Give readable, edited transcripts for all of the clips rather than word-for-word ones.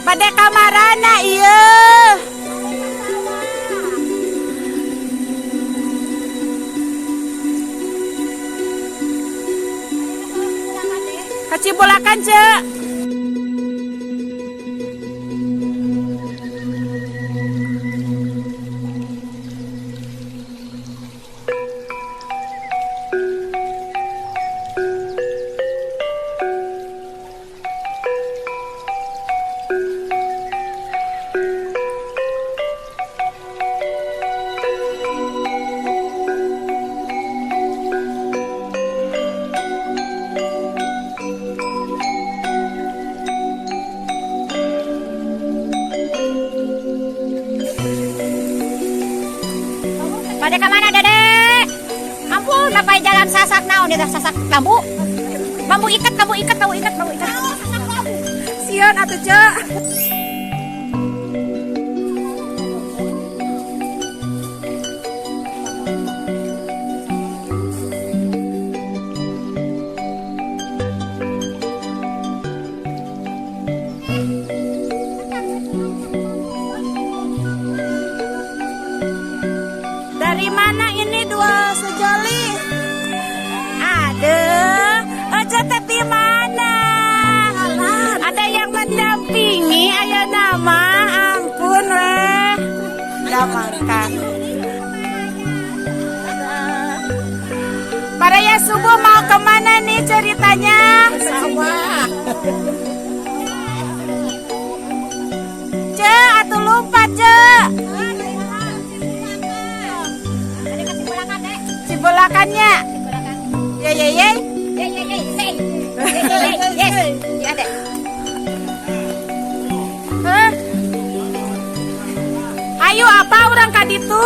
Bade kamarana ieu? Ka Cibulakan, Ceu. Bade ka mana, Dede? Ampun, bapak jalan sasak naon eta, sasak bambu. Bambu ikat, bambu ikat, bambu ikat, bambu ikat. Sieun atuh, Ceu. Dari mana ini dua sejoli? Ada. Aja tapi mana? Ada yang mendampingi, ayah nama. Ampun weh. Udah makan. Baraya subuh mau kemana nih ceritanya? Sawah. Ceu, atuh lupa, Ceu. Bade ka Cibulakan, Dek. Cibulakannya. Cibulakan. Ye ye ye. Ye ye ye, say. Ye ye ye, yes. Ya, Dek. Hah? Ayo apa orang ka ditu?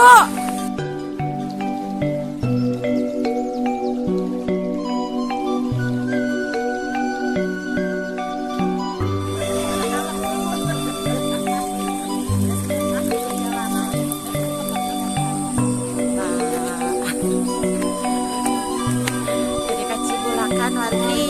Jadi ka Cibulakan wargi.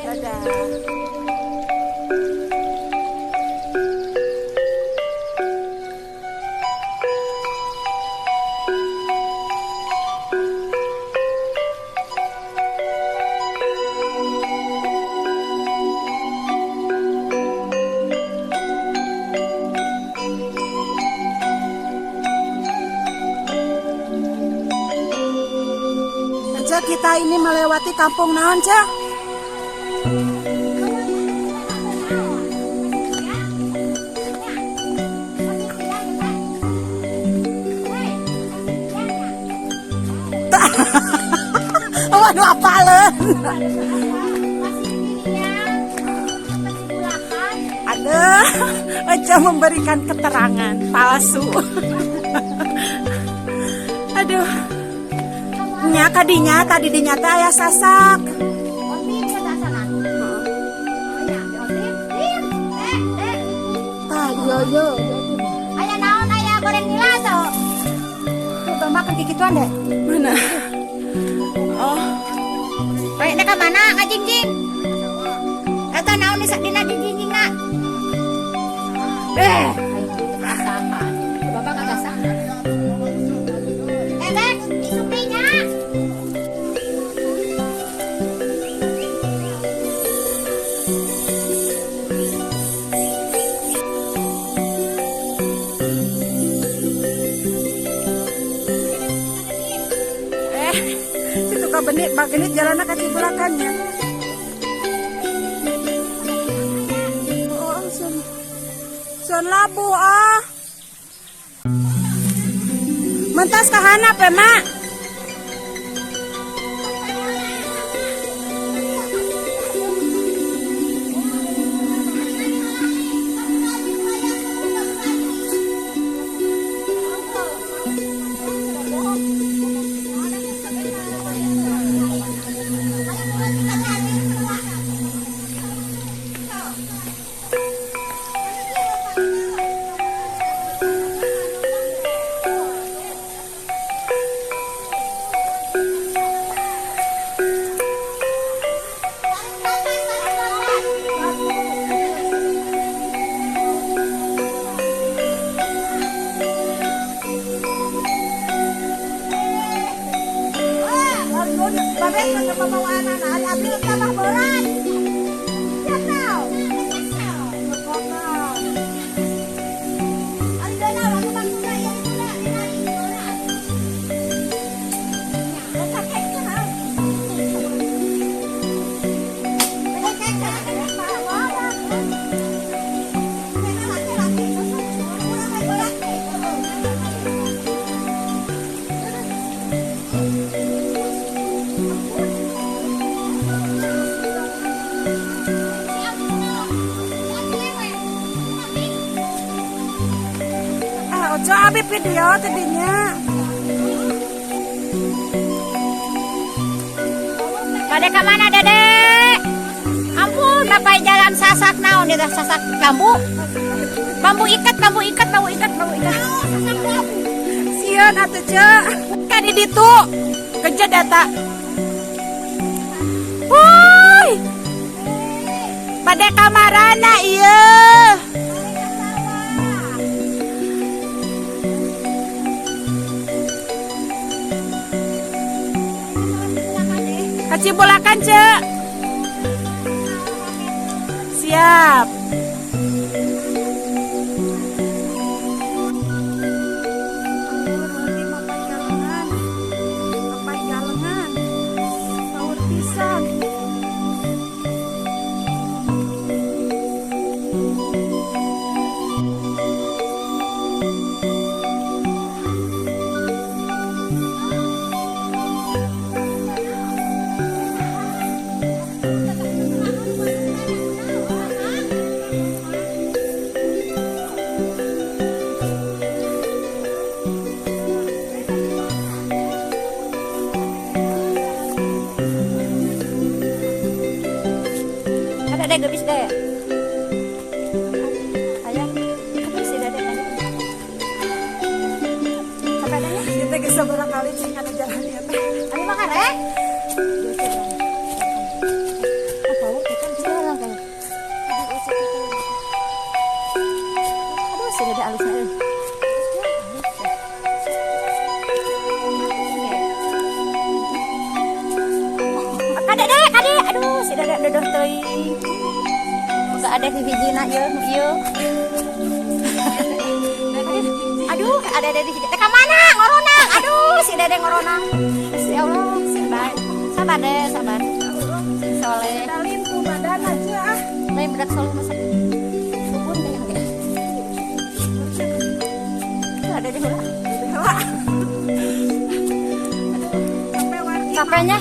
Dadah. Ceu, kita ini melewati kampung naon, Ceu? Waduh, apaleun? Aduh, Eca memberikan keterangan palsu. Aduh. Nya kadinya tadi dinyata aya sasak. Tah, iya iya. Aya naon, aya goreng nila tuh. Tuh makan kikituan deh. Mana? Oh. Baik, ka mana ngajingjing? Eta naon di dina dijingjingna? Eh, bapak kagasahan. Eh, Dek, isupinya. Eh, situ ka benit, bagenit jalanna ka Cibulakannya. Oh, son. Son labu ah. Mentas ka handap ya, Mak? Beres ka pabawaanana, ari abdi tambah berat. Siap tau. Ari dana aku maksudna ieu dituna dina berat. Ah, ojo abi video tadinya. Bade ka mana, Dede? Ampun, bapak jalan sasak naon ieu teh, sasak bambu. Bambu ikat, bambu ikat, bambu ikat, bambu ikat. Sieun atuh, Ceu. Kan di ditu. Kejet eta. Wuih. Bade kamarana ieu? Ka Cibulakan, Ceu. Siap. Mapay galengan. Power pisan. Ada deh geus deh. Aya, geus sih deh tadi. Sepedanya Kita geus sabaraha kali cing kana jalan ieu teh. Abi makan rek. Oh, kita jalan kali. Aduh, si dede alusnya euy. Kade deh, kade. Aduh, si dede dodoh teuing. Moga ada hijina ieu, nu ieu. Aduh, ada ada di hiji. Teh ka mana? Ngoronang. Aduh, si dede ngoronang. Ya Allah, sabar. Sabar deh, sabar. Sing soleh. Dalim ku badan aja ah. Lain bedak soleh masa. Subur deh yang deh. Tuh ada di heula. Capek wargi. Capeknya?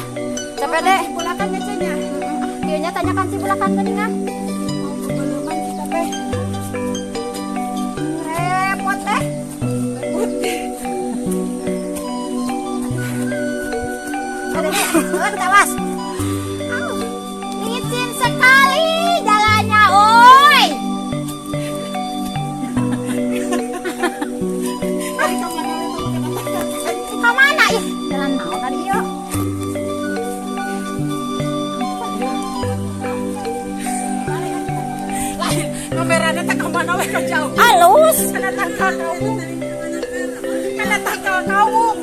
Capek deh. Cibulakan ya, Ceu nya. Dieu nya tanyakan Cibulakan geuning ah. Mau kebeluman kita teh. Repot eh. Ada deh, tawas. Licin sekali jalannya, oi. Ari ka mana we teh? Kemana ih? Jalan naon tadi ieu? Lain kamerana teh ka mana we ka jauh. Halus. Kana tangkal kawung. Kana tangkal kawung.